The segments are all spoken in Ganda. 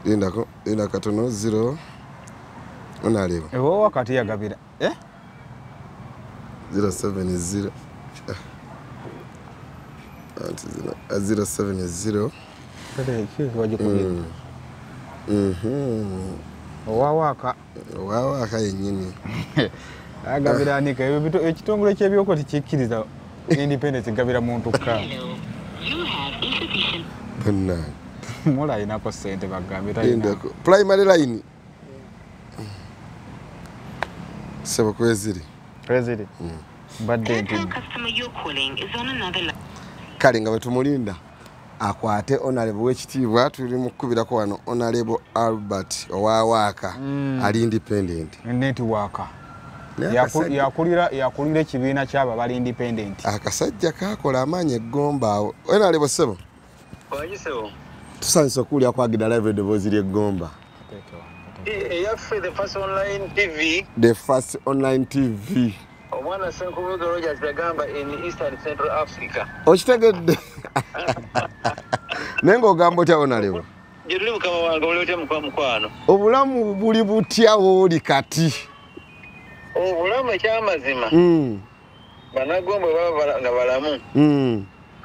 Lindako, linda katono 0 onaleba. Ewo wakati yagabira. 070 anti 070. Owawaka. Owawaka yennyini. Agabira anika ebyo ekitongole ky'ebyoko tikikkiriza independence gabira muntu ka. Bannange. Mula ayinako ssente bagambe talina. Primary line. Sebo kweziri. Kweziri. Mbadde nti. Kale nga bwe akwate Honorable w'ekitiibwa tuli mu kkubirako wano Honorable Albert Owawaaka ali independent. Network. Yakulira ekibiina ky'abo bali independent. Akasajja kakola amaanyi eggomba awo. Honorable ssebo. Wanyisewo. Tusanyuse okuwulira kwagida live eddoboozi ly'eggomba. Eyaffe The First Online TV. The First Online TV. Omwana Ssenkubuge Rogers yagamba in Eastern Central Africa. Okitegedde. Naye ng'ogamba otya Honorable? Gye tuli mukama wange, oli otya mukwano? Obulamu buli butya wooli kati? Obulamu ekyamazima. Bannagombe baba nga balamu.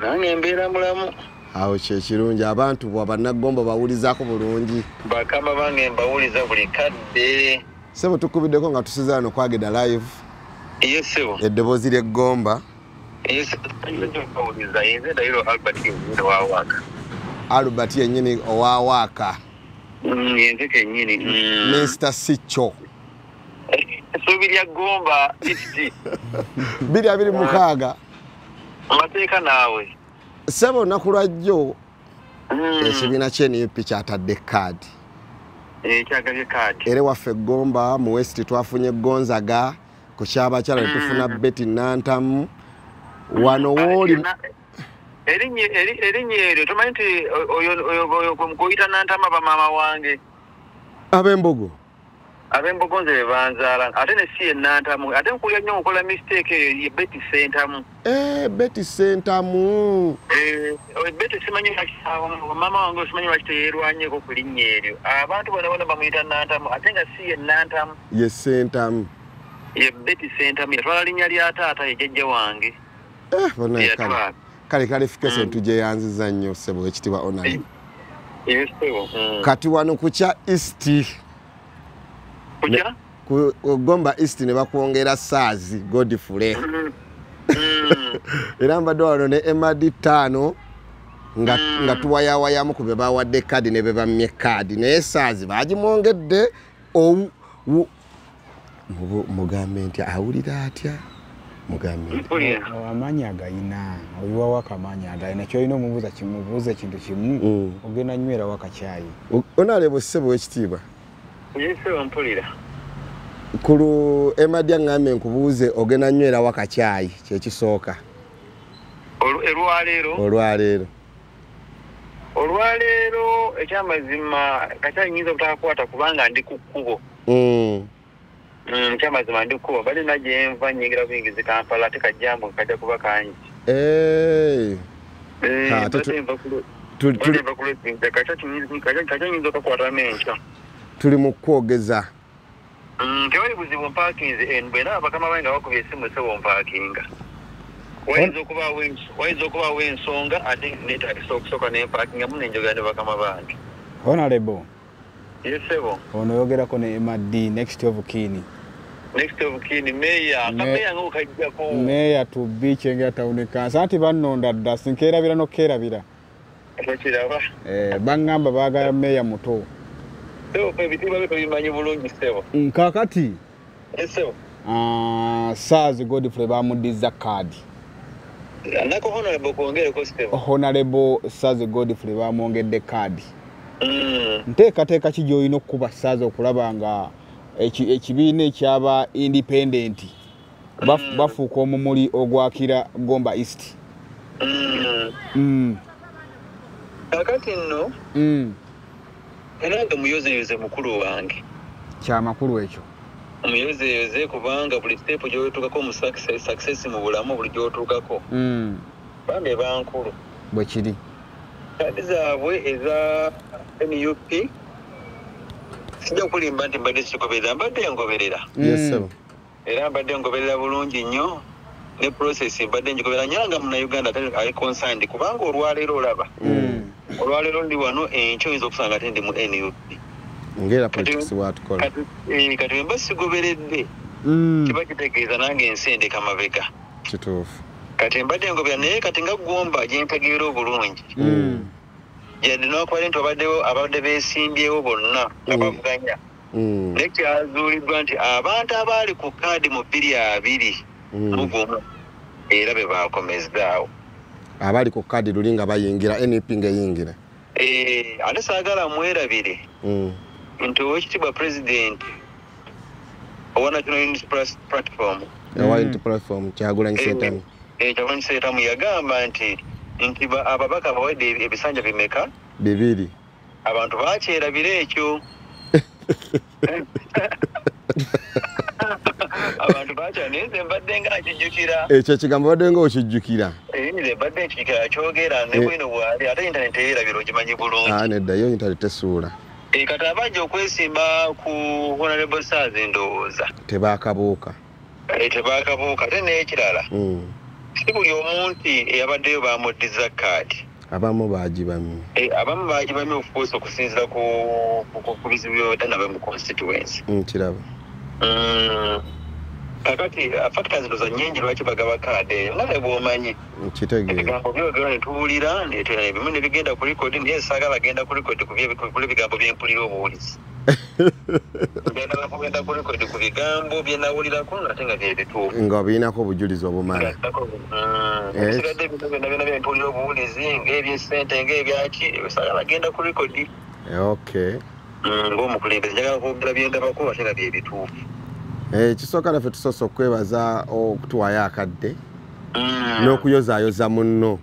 Nange mbeera mulamu. Awo kye kirungi, abantu bwa bannagombe bawulizaako bulungi. Bakama bange mbawuliza buli kadde. Ssebo tukubiddeko nga tusiza wano kwageda live. Yes, sir. Eddoboozi ly'eggomba. Yes, Albert Owawaaka. Albert yennyini Owawaaka. Yenze kennyini. Mr. Sicho. Essuubi lya Ggomba ETG. 2026. Amateeka naawe. Ssebo olunaku lwa jjo ekibiina ky'NUP kyatadde kaadi. Kyagabye kaadi. Era waffe Ggomba mu West twafunye Gonzaga. Ku ky'abakyala ne tufuna Betty Nantamu. Wano wooli erinnya eryo tomanyi nti oyo gwe Nantama bamaama wange ab'embogo. Ab'embogo nze be banzaala ate ne si ye Nantamu, ate nkulya nnyo nkola mistake eyo ye Betty Sentamu. Betty Sentamu. Betty simanyi maama wange simanyi lwaki teyeerwanyeko ku linnya eryo. Abantu bonna bonna bamuyita Nantamu ate nga si ye Nantamu. Ye Sentamu. Ye Betty Sentamu yatwala linnya lya taata ye jjajja wange. Kale clarification tujeyanziza nnyo ssebo ekitiibwa Honorable. Kati wano ku kya East. Kutya? Ku Gomba East ne bakwongera Saazi Godfrey. Era mbadde wano ne MD 5 nga tuwayawayamu ku be bawadde kaadi ne be bammye kaadi, naye Saazi baagimwongedde. Mugambe nti awulira atya? Mugambe amaanyi agayina, oyiwawaka amaanyi agayina, kyolina omubuuza kimubuuza ekintu kimu, ogenda nywera waka kyayi. Honorable ssebo w'ekitiibwa. Ssebo mpulira. Kulu Emadi aŋŋambye nkubuuze ogenda nywera waka kyayi kyekisooka. Olwaleero? Olwaleero. Olwaleero ekyamazima kakyayi nnyinza obutakwata kubanga ndi ku kkubo. Ekyamazima ndi kkubo, bali nagyenva nnyingira buyingizi Kampala ate kajjambo kajja kuba kangi. Kakya nnyinza okakwatamu enkya. Tuli mu kwogeza. Tewali buzibu mpaakinze bwena bakama bange nga bakubye essimu ssebo mpaakinga. Wayinza okubaawo ensonga ate neetagisa okusooka ne mpaakingamu ne njogera ne bakama bange. Honorable. Yes, ssebo. Ono yogerako ne MD next of kin. Next of kin meya, kameya nga okajjako. Meya to be Kyengera Town Council. Anti bannonda dda sinkeerabira n'okukeerabira. Tokiraba. Baŋŋamba baagala meya muto. Ssebo ebitiibwa bye tobimanyi bulungi ssebo. Kaakati. Ssebo. Saazi Godfrey bamuddizza kaadi. Nako Honorable kwongereko ssebo. Honorable Saazi Godfrey bamwongedde kaadi. Nteekateeka ki gy'olina okukuba Saazi okulaba nga ekibiina ekyaba independent bafuuka omumuli ogwakira Gomba East? Kaakati nno era muyozeyoze mukulu wange. Kyamakulu ekyo. Muyozeyoze kubanga buli step gy'otuukako mu success mu bulamu buli gy'otuukako. Bambi bankulu. Bwe kiri. Kaadi zaabwe eza NUP Sijja kulimba nti mbadde sigoberera, mbadde ngoberera. Yes sir. Era mbadde ngoberera bulungi nnyo ne process mbadde ngigoberera nyanga munnayuganda ali concerned kubanga olwaleero olaba. Olwaleero ndi wano enkyo oyinza okusanga ate ndi mu NUP. Ngera politics watukola. Kati mba sigoberedde. Kiba kitegeeza nange ensi endeka mabega. Kituufu. Kati mbadde ngoberera naye kati nga Gomba gye ntegeera obulungi. Yadde n'okuba nti abaddewo abadde beesimbyewo bonna nga bavuganya. Naye kyazuuliddwa nti abantu abaali ku kaadi mu 2021 era be baakomezzaawo. Abaali ku kaadi luli nga bayingira NUP ng'eyingira. Ate saagala mwerabire nti Oweekitiibwa Pulezidenti owa National Unity Platform owa Unity Platform Kyagulanyi Ssentamu. Kyagulanyi Ssentamu yagamba nti ababaka bawadde ebisanja bimeka? 2. Abantu bakyerabira ekyo. Abantu bakyerabira naye nze mbadde nga nkijjukira. Ekyo ekigambo badde nga okijjukira. Nze mbadde nkijjukira kyogera ne bwino bwali ate internet eyerabira ogimanyi bulungi. Nedda yo internet tesuula. Kati abajja okwesimba ku Honorable Saazi ndowooza. Tebaakabuuka. Tebaakabuuka ate n'ekirala. Si buli omuntu eyabaddeyo bamuddiza kaadi. Abamu baagibamye. Abamu baagibamye of course okusinziira ku bizibu by'obadde nabyo mu constituency. Nkiraba. Kakati factors ndowooza nnyingi lwaki bagaba kaadi eyo nga ne bw'omanyi. Nkitegeera. Ebigambo byogera ne tuwulira ebimu ne bigenda ku record naye saagala genda ku record ku ebigambo bye mpulira obuwulizi. Ngenda kugenda ku record ku bigambo bye nawulirako ate nga bye bituufu. Nga birinako obujulizi obumala. Ebisigadde ebintu byonna byonna bye mpulira obuwulizi ng'ebyessente ng'ebyaki saagala genda ku record. Okay. Ng'omukulembeze njagala kwogera bye ndabako ate nga bye bituufu. Ekisooka naffe tusoose okwebaza okutuwaayo akadde n'okuyozaayoza munno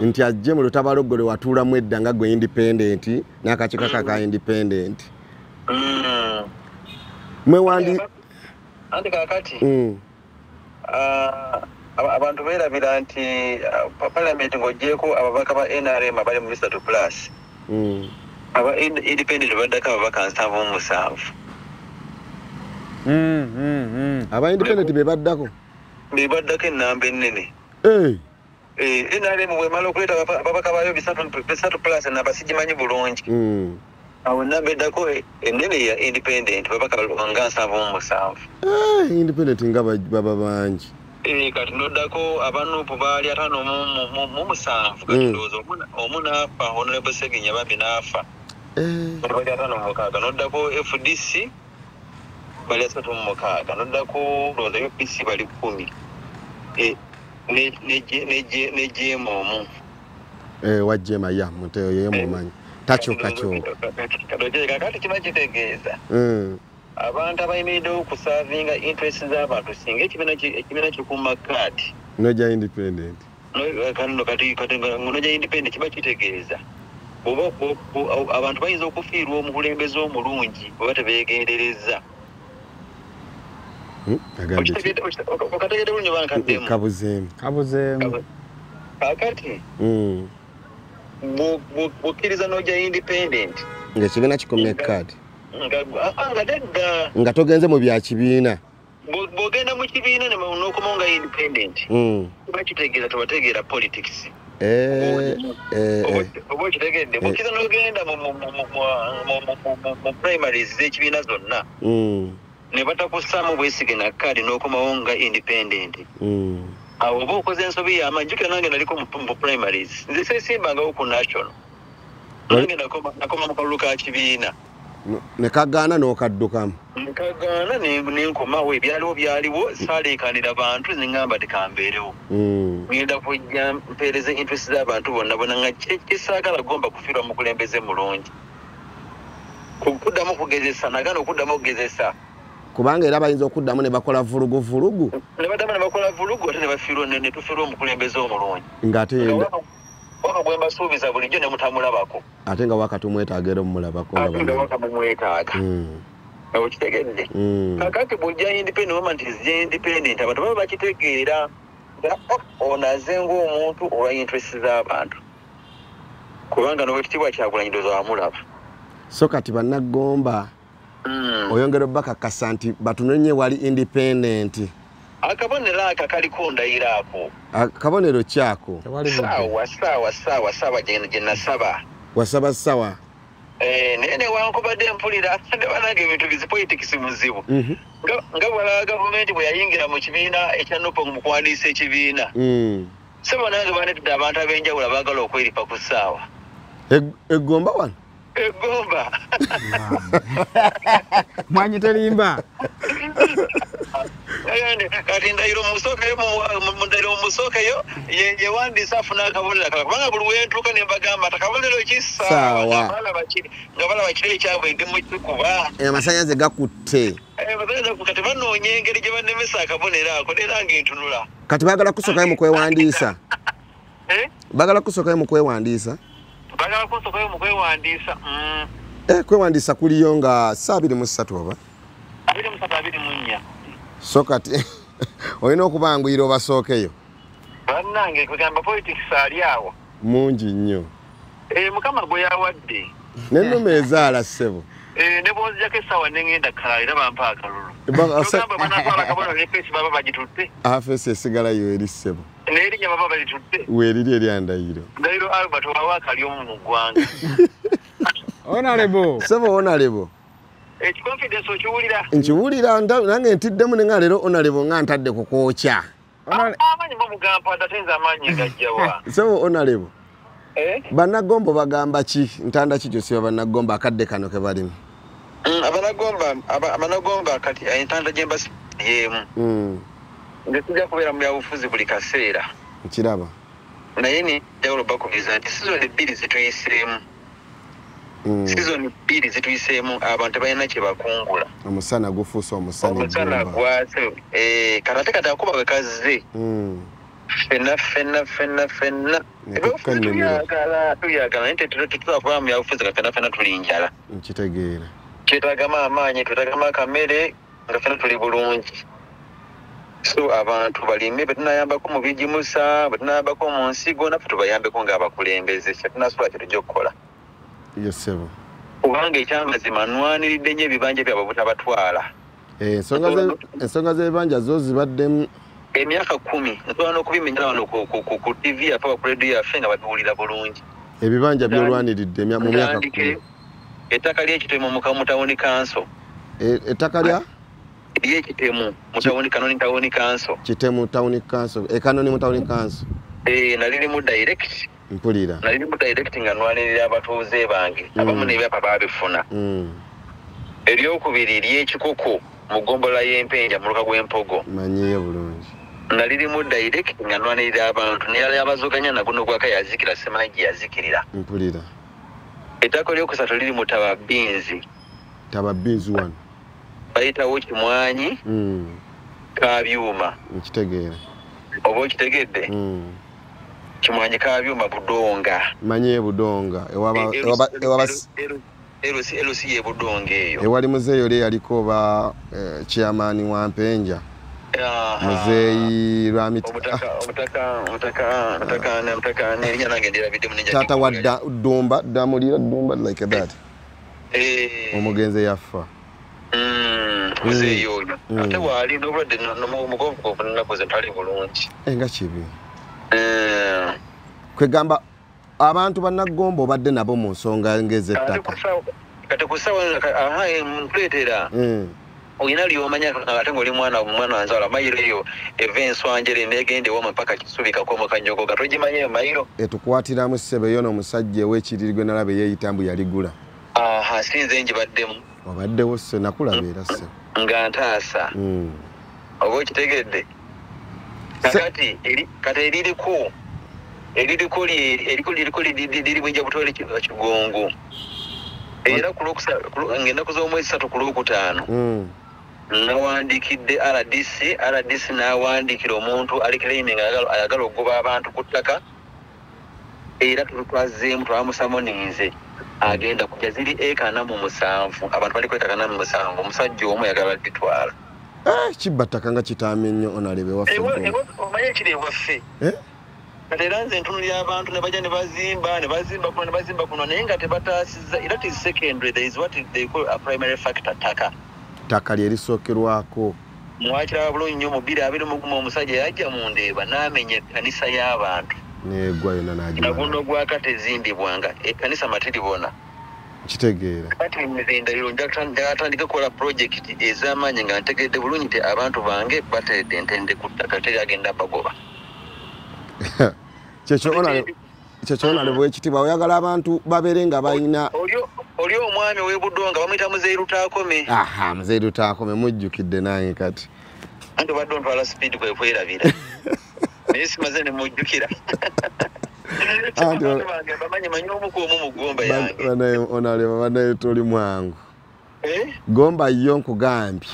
nti ajje mu lutabalo gwe lwe watuulamu edda nga gwe independent n'akakiiko ka independent. Mwewandi anti kaakati abantu beerabira nti parliament ng'oggyeeko ababaka ba NRM abali mu 3+, aba independent baddako ababaka 77. Aba independent be baddako? Be baddako ennamba ennene. NRM bw'emala okuleeta ababaka baayo 3+ ennamba sigimanyi bulungi. Awo ennamba eddako ennene ya independent babaka nga 77. Independent nga baba bangi. Kati noddako aba NUP baali 57 kati ndowooza omu n'afa Honorable Seginya bambi n'afa. Kati bali 56 noddako FDC bali 36 noddako ndowooza UPC bali 10. Ne JM omu. Wa JM ya muteyo ye mumanyi. Takyuka kyuka. Kakati kiba kitegeeza. Abantu abayimiriddewo okusaavinga interest z'abantu singa ekibiina kikuuma kaadi. Nojja independent. Kati nojja independent kiba kitegeeza. Abantu bayinza okufiirwa omukulembeze omulungi bwe tebeegenderezza. Okategedde bulungi oba nkaddemu? Kabuzeemu. Kaakati bw'okkiriza n'ojja independent ng'ekibiina kikumye kaadi. Nga nedda. Nga togenze mu bya kibiina. Bw'ogenda mu kibiina n'okomawo nga independent kiba kitegeeza tobategeera politics. Oba okitegedde bw'okkiriza n'ogenda mu primaries z'ekibiina zonna ne batakussaamu bwesige na kaadi n'okomawo nga independent. Awo oba okoze ensobi y'amaanyi. Jjukira nange naliko mu primaries. Nze seesimbangawo ku national. Nange nakoma mu kalulu ka kibiina. Ne kagaana n'okaddukamu. Nkagaana ne nkomawo ebyaliwo byaliwo saaleekanira bantu ne ŋŋamba nti kambeerewo. Ngenda kujja mpeereze interest z'abantu bonna bonna nga kyesaagala gomba kufiirwa mukulembeze mulungi. Kuddamu okugezesa nagaana okuddamu okugezesa. Kubanga era bayinza okuddamu ne bakola vulugu vulugu. Ne baddamu ne bakola vulugu ate ne bafiirwa ne tufiirwa omukulembeze omulungi. Ng'ate waka gwe mbasuubiza bulijjo ne mutamulabako. Ate nga waka tumwetaaga era omulabako. Ate nga waka mumwetaaga. Okitegedde. Kakati bw'ojja independent oba nti nzija independent abantu baba bakitegeera nga ono azze ng'omuntu olwa interest z'abantu. Kubanga n'Oweekitiibwa Kyagulanyi ndowooza wamulaba. So kati bannagomba oyongera obbakakasa nti batunonye wali independent. Akabonero aka kaliko ndayiro ako. Akabonero kyako? Saawa gye nasaba. Wasaba sawa? Naye newankubadde mpulira ne banange ebintu bizi politics muzibu. Nga bwalaba gavumenti bwe yayingira mu kibiina ekya NUP mu kuwandiisa ekibiina. Ssebo nange baneetudde abantu ab'enjawulo abaagala okweripa ku ssaawa. Eggomba wano? Eggomba. Mwanyi terimba. Kati ndayiro musookeyo yewandiisa afuna akabonero akalala kubanga buli wentuuka ne mbagamba akabonero kisaawa nga balaba kiri ekyabwe ndi mu kikuba. Amasannyalaze gakutte. Kati banoonya engeri gye bannemesa akabonero ako era ng'entunula. Kati baagala kusookayo mu kwewandiisa? Baagala kusookayo mu kwewandiisa? Baagala kusookayo mu kwewandiisa. Kwewandiisa kuliyo nga 23 oba? 23 24. So kati olina okubanguyira obasookeyo. Bannange kugamba politics ali awo. Mungi nnyo. Mukama gwe yawadde. N'ennume ezaala ssebo. Ne bw'onzijako essaawa ne ŋŋenda Kalala era bampa akalulu. Ogamba banaatwala akabonero ne feesi baba bagitutte. Feesi esigalayo eri ssebo. N'erinnya baba balitutte. Weeriri erya Ndayiro. Ndayiro Albert obawo akali omu mu ggwanga. Honorable. Ssebo honorable. Ekiconfidence okiwulira? Nkiwulira nange ntiddemu ne nga leero honorable nga ntadde ku kwokya. Amaanyi bo mugamba ate nze amaanyi gajja wa? Ssebo honorable. Bannagomba bagamba ki? Ntanda ki gy'osiba bannagomba akadde kano ke balimu? Abannagomba kati entanda gye mbasiba y'emu. Nze sijja kubeera mu byabufuzi buli kaseera. Nkiraba. Naye njagala obbakubiriza nti sizoni bbiri zituyiseemu. Sizoni bbiri zituyiseemu abantu tebalina kye bakungula. Omusana gufuuse omusana. Omusana gwase. Kati ate kati akuba bwe kazze. Ffenna. Tubyagala naye tetusobola kuba mu byabufuzi nga ffenna tuli njala. Nkitegeera. Twetaagamu amaanyi, twetaagamu akamere nga ffenna tuli bulungi. So abantu balime bwe tunayambako mu bigimusa, bwe tunayambako mu nsigo naffe tubayambeko ng'abakulembeze. Kye tunasobola kye tujja okukola. Yes, ssebo. Kubanga ekyamazima nnwaniridde nnyo ebibanja byabwe butabatwala. Ensonga z'ebibanja zo zibaddemu emyaka 10 nsobola n'okubimenyera wano ku TV yaffe oba ku radio yaffe nga babiwulira bulungi. Ebibanja by'olwaniridde mu myaka 10. Ettaka ly'ekitemu mu tawuni kanso. Ettaka lya? Ly'ekitemu mu tawuni Kanoni tawuni kanso. Kitemu tawuni kanso. Kanoni mu tawuni kanso. Nalirimu direct. Mpulira. Nalirimu direct nga nnwanirira abatuuze bange. Abamu n'ebyapa baabifuna. Eryokubiri ly'ekikoko mu ggombolola y'Empenja mu luka gw'Empogo. Manyiye bulungi. Nalirimu direct nga nnwanirira abantu naye abazoganya naguno gwaka yazikira simanyi gye yazikirira. Mpulira. Ettaka eryokusatu liri mu Tababinzi. Tababinzi wano. Bayitawo Kimwanyi. Kabyuma. Nkitegeera. Oba okitegedde? Kimwanyi Kabyuma Budonga. Manyiye Budonga. LC ye Budonga eyo. Ewali muzeeyi oli yaliko oba chairman wa Mpenja. Muzeeyi Lwamiti. Omutaka erinnya nange ndyerabidde munenja. Taata wa Ddumba, Ddamulira Ddumba like that. Omugenzi yafa. Muzeeyi oyo. Ate waali n'obulwadde omugonvugonvu n'ennaku ze tali bulungi. Nga kibi. Kwegamba abantu bannagomba obadde nabo mu nsonga ng'ez'ettaka. Kati ku ssaawa nkuleetera. Olina ly'omanya ate ng'oli mwana wanzaala mayiro eyo eva Enswanjere n'egenda ewamwe mpaka Kisubi Kakomo Kanyogoga togimanyi eyo mayiro? Etukwatiramu ssebo eyo n'omusajja ow'ekiriri gwe nalaba eyeeyita mbu yaligula. Si nze ngibaddemu. Obaddewo sse nakulaba era sse. Nga ntaasa. Oba okitegedde? Kati eririko liri Bwenja Butwale Kigongo. Era ng'ennaku z'omwezi 3 ku Lwokutaano. Nawandiikidde RDC n'awandiikira omuntu ali claiming ayagala okugoba abantu ku ttaka. Era twazzeemu twamusamoninze agenda kujja ziri eka 47 abantu baliko eka 47 omusajja omu ayagala dditwala. Kibba ttaka nga kitaamye nnyo onalebe waffe. Omanyi ekiri ewaffe? Kati era nze ntunulira abantu ne bajja ne bazimba kuno ne bazimba kuno, naye nga tebataasizza. That is secondary. There is what they call a primary factor, ttaka. Ttaka lye lisookerwako. Mwakiraba bulungi nnyo mu 2021 omusajja yajja mu Ndeeba n'amenya ekkanisa y'abantu. Neegwa yonna n'agimala. Naguno gwaka tezimbibwanga ekkanisa matiribona. Kitegeera. Kati nze ndaliro njatandika kukola project ez'amaanyi nga ntegedde bulungi nti abantu bange bateredde entende ku ttaka, teri agenda bagoba. Kyekyo onalebo ekitiibwa, oyagala abantu babeere nga balina. Oli omwami ow'e Buddo nga bamuyita Muzeeyi Lutaakome. Aha, Muzeeyi Lutaakome mujjukidde nange kati. Anti obadde ontwala speed kwe kwerabira. Naye simaze ne mujjukira. Abantu bange bamanyi manyi omu ku omu mu Gomba yange. Onaleba banaye toli mwangu. Gomba yo nkugambye.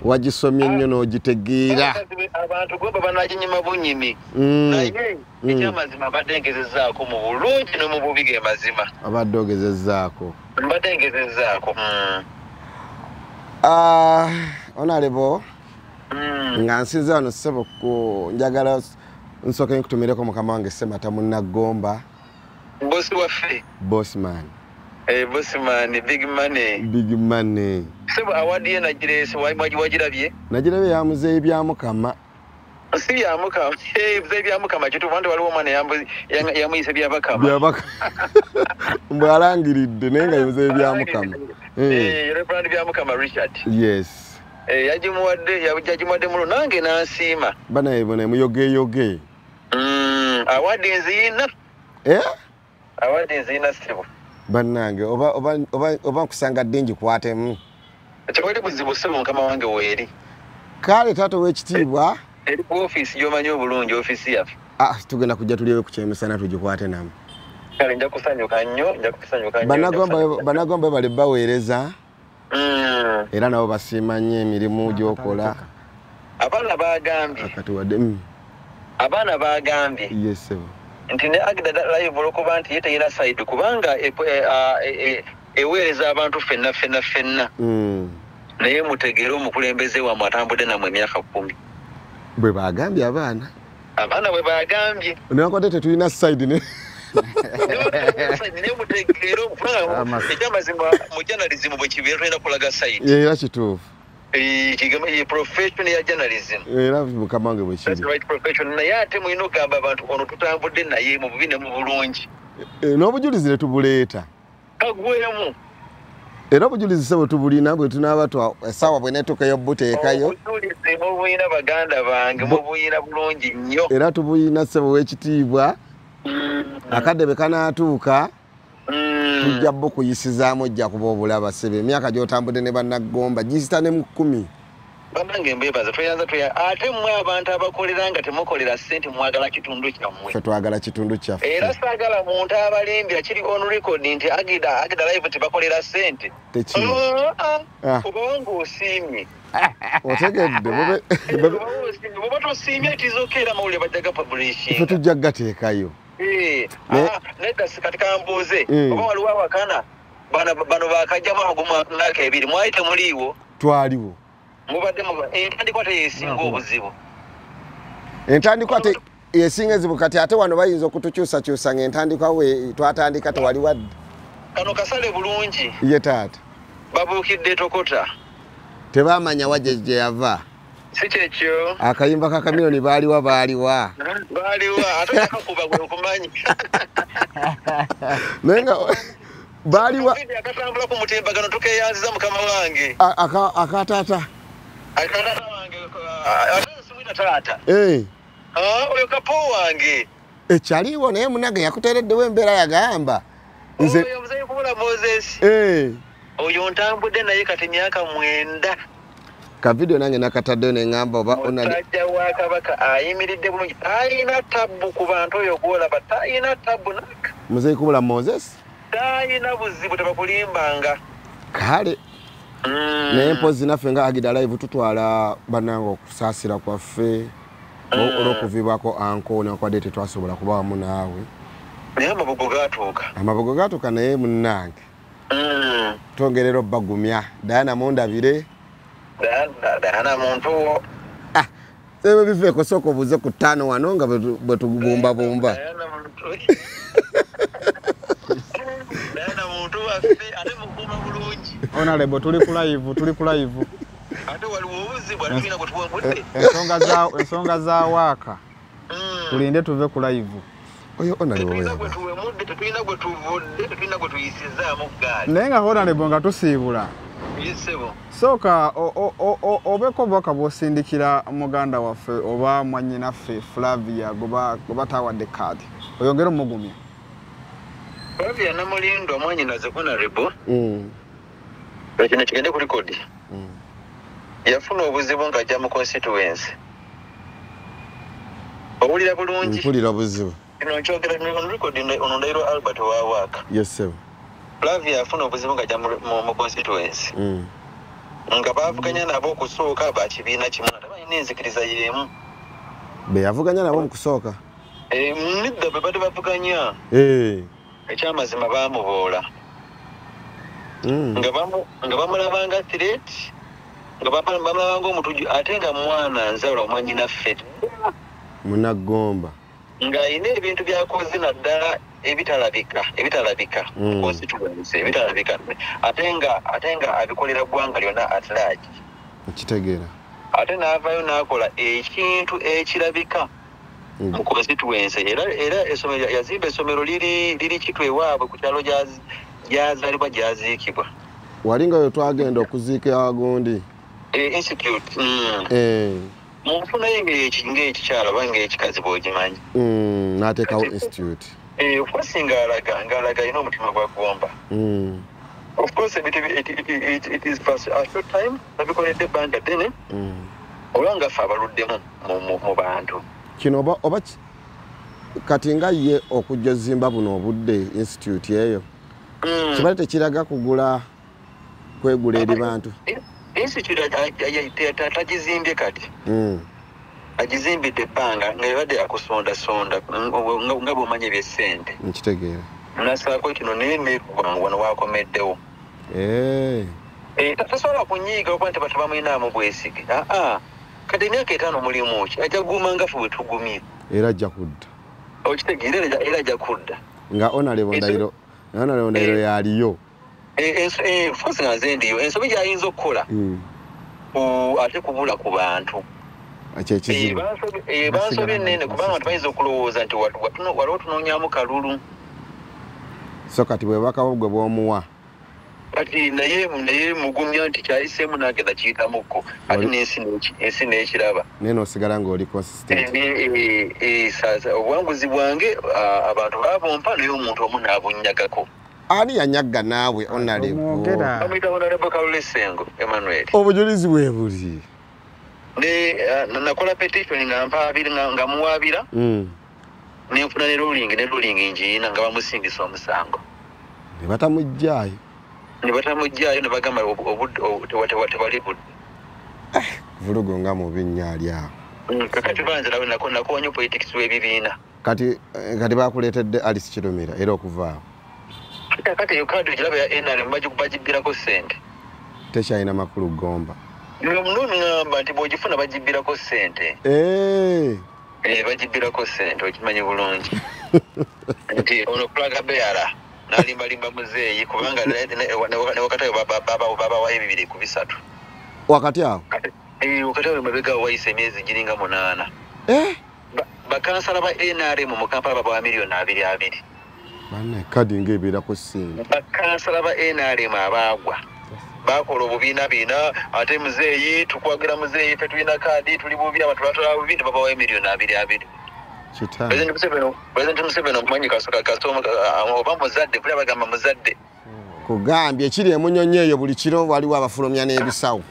Wagisomye nnyo n'ogitegeera. Abantu Gomba banaginyima bunyimi. Naye ekyamazima mbadde ngezezzaako mu bulungi ne mu bubi ge mazima. Abadde ogezezzaako. Mbadde ngezezzaako. Onalebo nga nsinze wano ssebo njagala nsooke nkutumireko mukama wange Ssemata Munnagomba. Bosi waffe. Bossman. Bossman, big money. Big money. Ssebo award ye nagireese, wagirabye? Nagirabye ya Muzeeyi Byamukama. Si Byamukama, Muzeeyi Byamukama kituufu nti waliwo omwana yamuyise Byabakama. Byabakama. Mbwe alangiridde naye nga Muzeeyi Byamukama. Reverend Byamukama Richard. Yes. Yagimuwadde mulo nange n'ansiima. Banaye bone muyogeyoge. Award nziyina. Award nziyina ssebo. Bannange oba nkusanga ddi ngikwatemu. Tewali buzibu ssebo, mukama wange weeri. Kale taata ow'ekitiibwa. Eri ku ofiisi gy'omanyi obulungi, ofiisi yaffe. Tugenda kujja tulyewe ku kyemisana tugikwate namu. Kale nja kusanyuka nnyo, nja kusanyuka nnyo. Bannagomba bali baweereza. Era nabo basiima nnyo emirimu gy'okola. Abaana baagambye. Akatuwadde. Abaana baagambye. Yes ssebo. Nti ne Agda Live olw'okuba nti ye teyina side kubanga eweereza abantu ffenna ffenna ffenna. Naye mutegeere omukulembeze wammwe atambudde nammwe emyaka 10. Bwe baagambye abaana. Abaana bwe baagambye. Newankubadde tetulina side ne. Naye mutegeere kubanga ekyamazima mu journalism bwe kibeera tulina kulaga side. Era kituufu. Profession ya journalism. Era mukama wange bwe kiri. That's right profession. Naye ate mulina okugamba abantu ono tutambudde naye mu bubi ne mu bulungi. N'obujulizi ne tubuleeta. Kagwemu. Era obujulizi ssebo tubulina bwe tunaaba essaawa bwe neetuukayo buteekayo. Obujulizi mubuyina baganda bange, mubuyina bulungi nnyo. Era tubuyina ssebo w'ekitiibwa. Akadde bwe kanaatuuka tujja bukuyisizaamu ojja kuba obulaba ssebo. Emyaka gy'otambudde ne Bannagomba giyita ne mu 10. Bannange mbeebaza tweyanza ate mmwe abantu abakolera nga temukolera ssente mwagala kitundu kyammwe. Ffe twagala kitundu kyaffe. Era saagala muntu abalimbira kiri on record nti Agida Live tebakolera ssente. Tekiri. Oba ng'osiimye. Otegedde bwe tosiimye tizokeera amawulire bajja gapublishinga. Ffe tujja kugateekayo. Nedda kati kambuuze oba waliwo awakana bano bakajjamu agumu myaka 2 mwali temuliiwo? Twaliwo. Mubadde entandikwa teyesinga obuzibu. Entandikwa yesinga ezibu kati ate wano bayinza okutukyusakyusa ng'entandikwa we twatandika tewali wadde. Kano kasale bulungi. Ye taata. Babuukidde tokota. Tebamanya wa gye yava. Si kyekyo. Akayimba ka Chameleone baaliwa. Baaliwa ate kakuba gwe okumanyi. Naye nga baaliwa. Akatambula ku mutimbagano tukeeyanziza mukama wange. Akataata. Akataata wange ate simwita taata. Oyo kapo wange. Ekyaliwo naye munange yakuteereddewo embeera yagamba. Oyo Muzeeyi Kubula Moses. Oyo ntambudde naye kati myaka 9. Ka video nange nakataddeyo ne ŋŋamba oba omusajja wa Kabaka ayimiridde bulungi, talina tabbu ku bantu oyo gw'olaba, talina tabbu naka. Muzeeyi Kubula Moses talina buzibu, tebakulimbanga. Kale naye mpozi naffe nga Agida Live tutwala bannange okusaasira kwaffe olw'okuviibwako anko newankubadde tetwasobola kuba wamu naawe. Naye amabugo gaatuuka. Amabugo gaatuuka naye munnange. Twongerera obbagumya. Diana mundabire. Diana muntu wo. Ebyo biveeko, sooka obuuze ku ttaano wano nga bwe tubumbabumba. Diana muntu waffe, ate mukuuma bulungi. Honorable, tuli ku live, tuli ku live. Ate waliwo obuzibu, ate tulina gwe tuwangudde. Ensonga za waaka. Tulinde tuve ku live. Oyo honorable Tetulina gwe tuwemudde, tetulina gwe tuvudde, tetulina gwe tuyisizaamu ggaali. Naye nga honorable nga tusiibula. Yesebo. Sooka obeeko obubaka bw'osindikira muganda waffe oba mwannyinaffe Flavia goba tawadde kaadi. Oyongere omugumya. Flavia Namulindwa mwannyinaze honorable. Kino kigende ku record. Yafuna obuzibu ng'ajja mu constituency. Owulira bulungi? Mpulira buzibu. Kino nkyogera on record ono Ndahiro Albert wa waaka. Yes sir. Flavia yafuna obuzibu ng'ajja mu constituency. Nga baavuganya nabo okusooka ba kibiina kimu ate balina enzikiriza y'emu. Be yavuganya nabo mu kusooka? Nedda bwe badde bavuganya. Ekyamazima baamuboola. Nga bamulabanga threat, nga bamulabanga omutujju ate nga mwana nzaalwa mwannyinaffe. Munnagomba. Ng'alina ebintu by'akoze naddala ebitalabika constituency ebitalabika ate nga abikolera ggwanga lyonna at large. Nkitegeera. Ate n'avaayo n'akola ekintu ekirabika mu constituency era essomero yazimba essomero liri Kitwe ewaabwe ku kyalo gy'azaalibwa gy'aziikibwa. Wali nga we twagenda okuziika agundi. Institute. Mu nfuna ye ng'ekikyalo oba ng'ekikazi bw'ogimanyi. N'ateekawo institute. Of course ng'alaga alina omutima gwa Gomba. Of course it is for a short time, babikoledde ebbanga ddene. Olwa nga ffe abaluddemu mu bantu. Kino oba kati nga ye okujja ozimba buno obudde institute eyo. Kibadde tekiraga kugula kwegula eri bantu. Institute tagizimbye kati. Agizimbidde ebbanga nga ebadde akusondasonda nga bw'omanyi eby'essente. Nkitegeera. Nasaako kino naye neggwanga wano waakomeddewo. Tasobola kunyiiga okuba nti tebamuyinaamu bwesige. Kati emyaka 5 mulimu ki? Ajja kuguma nga ffe bwe tugumye. Era ajja kudda. Okitegeera era ajja kudda. Nga honorable Ndahiro yaliyo. Of course nga nze ndiyo. Ensobi gy'ayinza okukola ate kubula ku bantu. Ekyekizibu. Bansobi ennene kubanga abantu bayinza okulowooza nti waliwo tunoonyaamu kalulu. So kati bwe bubaka bwe bw'omuwa. Kati naye mugumya nti kyayiseemu nange nakiyitamukko ate n'ensi n'ekiraba. Naye n'osigala ng'oli consistent. Obuwanguzi bwange abantu baabumpa naye omuntu omu n'abunnyagako. Ani yanyaga naawe honorable? Bamuyita Honorable Kalule Ssengo Emmanuel. Obujulizi bwe buli. Nakola petition nga mpaabira nga muwaabira. Nenfuna ne ruling ngiina nga bamusingisa omusango. Ne batamuggyaayo. Ne batamuggyaayo ne bagamba tewali budde. Vulugu nga mubi nnyo ali awo. Kakati banze nakoonye politics w'ebibiina. Kati bakuleetedde Alice Kirumira era okuva awo. Kakati eyo kaadi ogiraba ya NRM bagibbirako ssente. Tekyalina makulu Gomba. Ŋŋamba nti bw'ogifuna bagibbirako ssente. Bagibbirako ssente okimanyi bulungi. Nti ono Flag Bearer n'alimbalimba muzeeyi kubanga ne wakati awo babawayo 2 ku 3. Wakati awo? Wakati awo emabega awo wayise emyezi giringa 8. Bakansala ba NRM mu Kampala babawa miliyoni 2.2. Banne kadi ng'ebeerako ssente. Bakansala ba NRM abaagwa. Bakola obubiina bina ate muzeeyi tukwagira muzeeyi ffe tulina kaadi tuli bubi abantu batwala bubi ne babawayo miliyoni 2.2. President Museveni omumanyi kasoma oba muzadde kuli abagamba muzadde. Kugambye ekiri emunyonyi eyo buli kiro waliwo abafulumya n'ebisawo.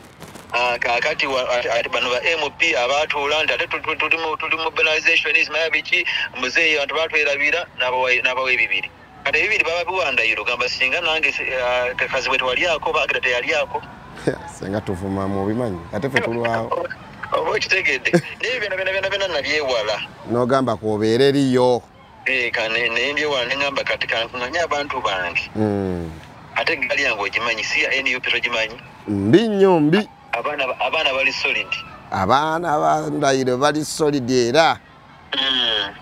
Kaakati bano ba MP abaatuula nti ate tuli mobilization maya biki muzeeyi abantu batwerabira n'abawa ebibiri. Kati ebibiri baba biwa Ndahiro gamba singa nange Kazibwe tewalyako Bagda teyalyako. Singa tuvumamu obimanyi ate ffe tulwawo. Oba okitegedde naye byonna byonna byonna nabyewala. N'ogamba kwobeera eriyo. Naye mbyewala ne ŋŋamba kati kankuŋŋanye abantu bange. Ate eggaali yange ogimanyi si ya NUP togimanyi. Mbi nnyo mbi. Abaana bali solid. Abaana ba Ndahiro bali solid era.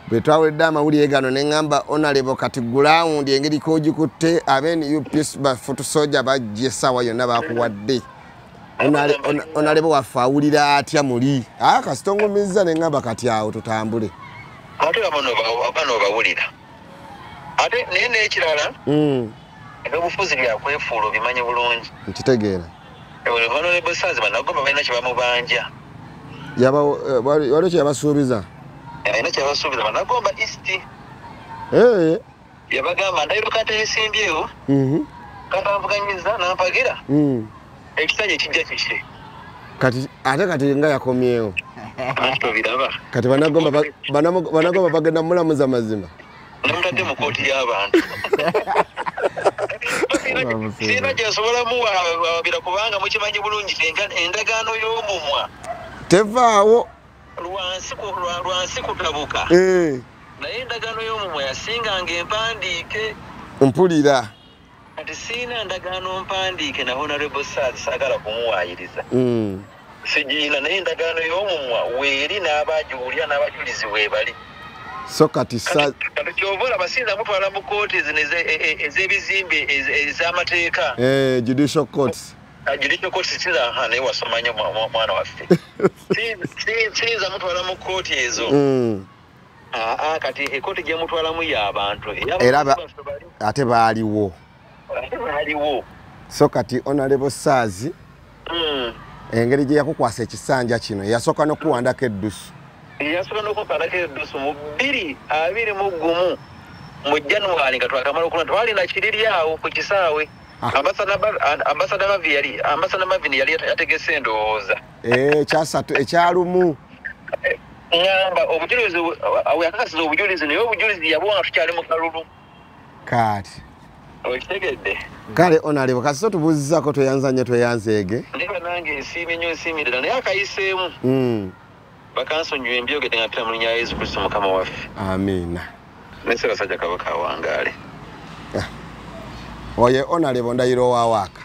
Bwe twawulidde amawulire gano ne ŋŋamba Honorable kati gulawundi engeri k'ogikutte abe NUP bafutu soja bajja essaawa yonna bakuwadde. Honorable waffe awulira atya muli? Kasita ongumizza ne ŋŋamba kati awo tutambule. Ate bano bawulira. Ate naye n'ekirala ebyobufuzi byakwefuula obimanyi bulungi. Nkitegeera. Honorable Saazi bannagomba balina kye bamubanja. Waliwo kye yabasuubiza? Alina kye yabasuubiza bannagomba East. Yabagamba Ndahiro kata yesimbyewo. Katanvuganyiza n'ampagira. Ekisanja ekijja kiki? Kati ate kati nga yakomyewo. Tobiraba. Kati bannagomba bagenda mulamuza mazima. Namutadde mu kkooti y'abantu. Sirina gye nsobola muwaabira kubanga mukimanyi bulungi endagaano y'omumwa tevaawo lwansi kutabuka. Naye endagaano y'omumwa yasinganga empandiike. Mpulira. Kati sirina ndagaano mpandiike na Honorable Saazi saagala kumuwaayiriza. Sigiina naye endagaano y'omumwa weeri n'abajuulira n'abajulizi weebali. So kati kyova olaba siyinza mutwala mu kkooti zino ez'ebizimbe ez'amateeka. Judicial courts. Judicial courts siyinza naye wasoma nnyo mwana waffe. Siyinza mutwala mu kkooti ezo. Kati ekkooti gye mutwalamu y'abantu. Era ate baaliwo. Ate baaliwo. So kati Honorable Saazi engeri gye yakukwasa ekisanja kino yasooka n'okuwandako eddusu. Yasooka n'okumpanako eddusu mu 2021 mu January nga twakamala okulonda twalina kiriri awo ku kisaawe. Ambassador Mavin yali yategese endowooza. Ekyalumu. Ngamba obujulizi yakakasiza obujulizi naye obujulizi yabuwa nga tukyali mu kalulu. Kati. Okitegedde. Kale Honorable kasita tubuuzizaako tweyanza nnyo tweyanzeege. Naye nange nsiimye nnyo nsiimirira naye akayiseemu. Bakansonyiwa embyogedde nga mpita mu linnya lya Yesu Kristo Mukama waffe. Amiina. Ne Ssaabasajja Kabaka awangaale. Oye Honorable Ndahiro wa Waaka.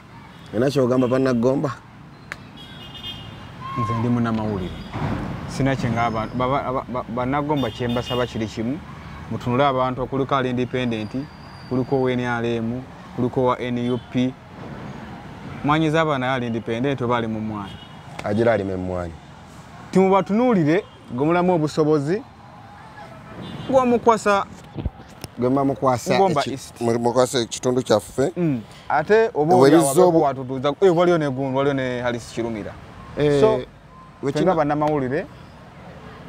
Olina ky'ogamba bannagomba? Nze ndi munnamawulire. Sina kye ngamba bannagomba kye mbasaba kiri kimu. Mutunule abantu okuliko ali independent, kuliko owa NRM, kuliko owa NUP. Mwanyiza abaana ali independent oba ali mu mmwanyi. Agira alima emmwanyi. Timubatunuulire gomulamu obusobozi gwomukwasa gwe ekitundu kyaffe. Ate oba watutuuza waliyo ne gundi waliyo ne Halisi Kirumira. So ffe bannamawulire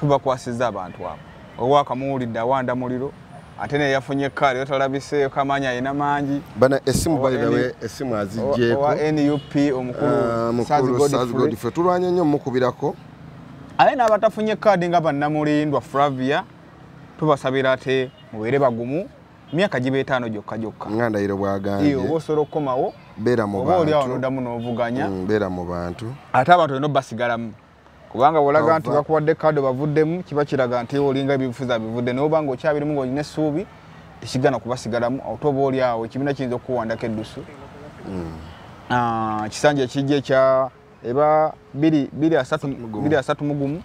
tubakwasizza abantu abo. Owakamuwulidde awanda muliro ate naye yafunye ekkaali otalabiseeko amaanyi alina mangi. Bana essimu by the way essimu aziggyeko. Owa NUP omukulu Saazi Godfrey tulwanye nnyo mukubirako. Ate n'abatafunye kaadi nga bannamulindwa Flavia tubasabira ate mubeere bagumu myaka giba etaano gyokka gyokka. Nga Ndahiro bw'agambye. Oba osobola okukomawo beera mu bantu. Oba oli awo n'oddamu n'ovuganya. Beera mu bantu. Ate abantu olina obasigalamu. Kubanga bw'olaga nti bakuwadde kaadi bavuddemu kiba kiraga nti olinga ebifuza bivudde naye oba ng'okyabirimu ng'olina essuubi tekigana kubasigalamu ate oba oli awo ekibiina kiyinza okukuwandako eddusu. Kisanja ekijja ekya eba 231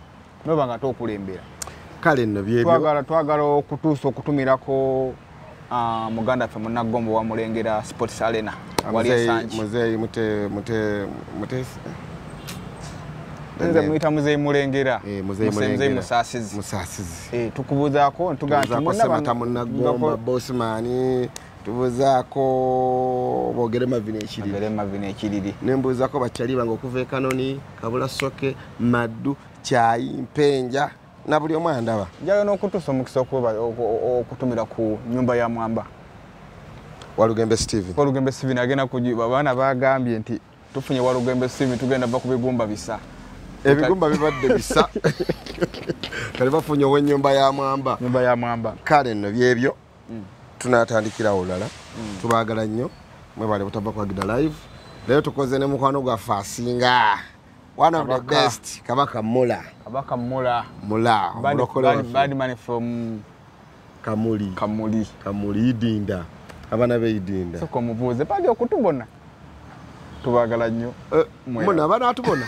noba nga tokulembera. Kale nno byebyo. Twagala okutuusa okutumirako muganda waffe munnagomba wa Mulengera Sports Arena wali Esangi. Muzeeyi mute nze muyita Muzeeyi Mulengera. Muzeeyi Musaasizi. Musaasizi. Tukubuuzaako ntugamba nti Semata munnagomba Bosman tubuuzaako Bogere Mavin ekiriri. Bogere Mavin ekiriri. Ne mbuuzaako bakyali bange okuva e Kanoni, Kabula Soke, Maddu, Kyayi, Mpenja na buli omu andaba. Njagala n'okutuusa omukisa okutumira ku nnyumba ya Mwamba. Walugembe Steven. Walugembe Steven agenda kujiba abaana bagambye nti tufunye Walugembe Steven tugenda va ku bigumba bisa. Ebigumba bibadde bisa. Kale bafunye ow'ennyumba ya Mwamba. Nyumba ya Mwamba. Kale nno byebyo. Tunatandikirawo olulala. Tubaagala nnyo. Mwebale butava kwagira live. Leero tukoze ne mukwano gwaffe asinga. One of the best, Kabaka Mula. Kabaka Mula. Mula. Bad man from Kamuli. Kamuli. Kamuli Idinda. Abaana be Idinda. Soko mubuuze pali okutubona. Tubagala nnyo. Muna banaatubona.